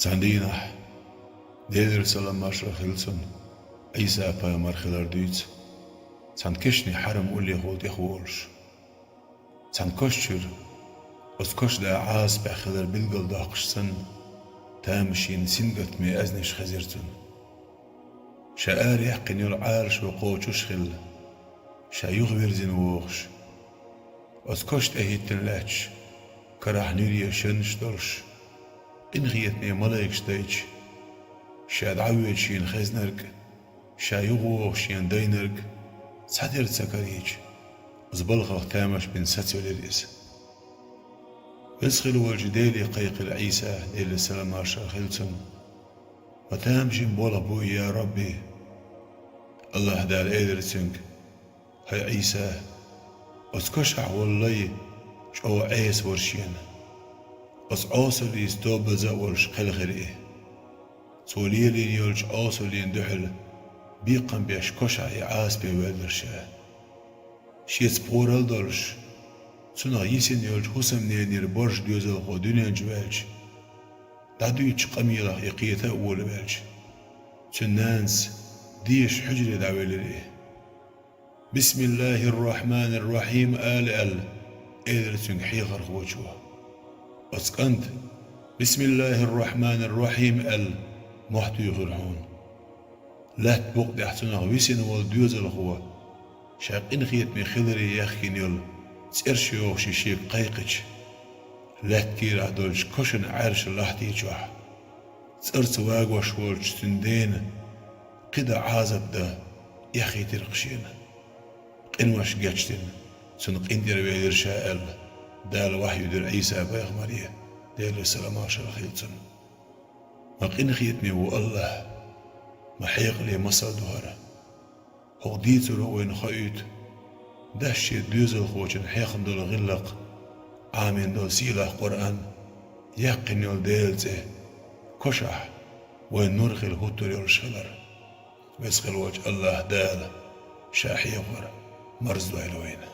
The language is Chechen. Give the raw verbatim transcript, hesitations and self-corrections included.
Цхьан дийнахь, Делера салам-маршалла хилла цунна, Ӏийса-пайхамар хилар дуьйцу, цхьана кешнийн хьарам уллехула тӀехволуш. Цхьана коша чуьра, оцу кошан да Ӏазапехь хилар билгалдоккхуш санна, тамашийна сингаттаме аьзнаш хезира цунна. Ша ара яьккхина йолу Ӏалашо кхочуш а хилла, ша юхавирзина вогӀуш, оцу коша тӀе хӀиттина лаьтташ, карахь нуьре шаннаш долуш, къинхетаме малайкаш дайча, ша дӀавоьдуш шена хезнарг а, ша юхавогӀуш шена дайнарг а цхьатерра ца карийча, оцу балхах тамаш бина сацвелира иза. Веза хилла волчу Деле кхайкхира Ӏийса, Делера салам-маршалла хилла цунна: «Ма тамашийна болх бу и, я Рабби!» АллахӀа Дала элира цуьнга: «ХӀай Ӏийса, оцу кошахь волу лай чӀогӀа Ӏеса вара шена. Оцу Ӏосаллица тобаза а волуш кхелхира и. Цо лелийна йолчу Ӏосаллина дуьхьал бекхам беш кошахь и Ӏазапе воьллира ша. Шеца пхорал а долуш, цунах йисина йолчу хӀусамненера борша доьзалхо дуьнен чу ваьлча, дӀадуьйцучу къамелах и кхета а волавелча, цуьнан нанас дезаш хьуьжаре дӀавелира и. „Бисмиллахир-рахманир-рахим“ ала аьлла, элира цуьнга хьехархочо. Оцу кӀанта „Бисмиллахир-рахманир-рахим“ аьлла, мохь туьйхира хьуна. Лаьтта букъа тӀехь цунах висина волу доьзалхо, ша къинхетаме хиларе яхкина йолу цӀераш йохуш и шега кхайкхича, лаьтта кийрахь долчу кошан Ӏаьрша лахьти чохь, цӀарца вагош волчу цуьнан дена кхин дан Ӏазап дан эххийтира-кх шена. Къинош гечдина, цунна къинтӀера велира ша аьлла, Дала вахью дира Ӏийса-пайхамаре, Делера салам-маршалла хилла цунна. Ма къинхетаме ву АллахӀ, ма хьекъале масал ду хӀара. ХӀокху дийцаро вайна хоуьйту, дас шен доьзалхочун хьехна долу гӀиллакх, Ӏамийна долу сийлахь Къуръан, яьккхина йолу Делан цӀе, кошахь вайн нур хила хӀуттур йолуш хилар. Веза хилла волчу АллахӀа Дала Ша хьехор марздойла вайна.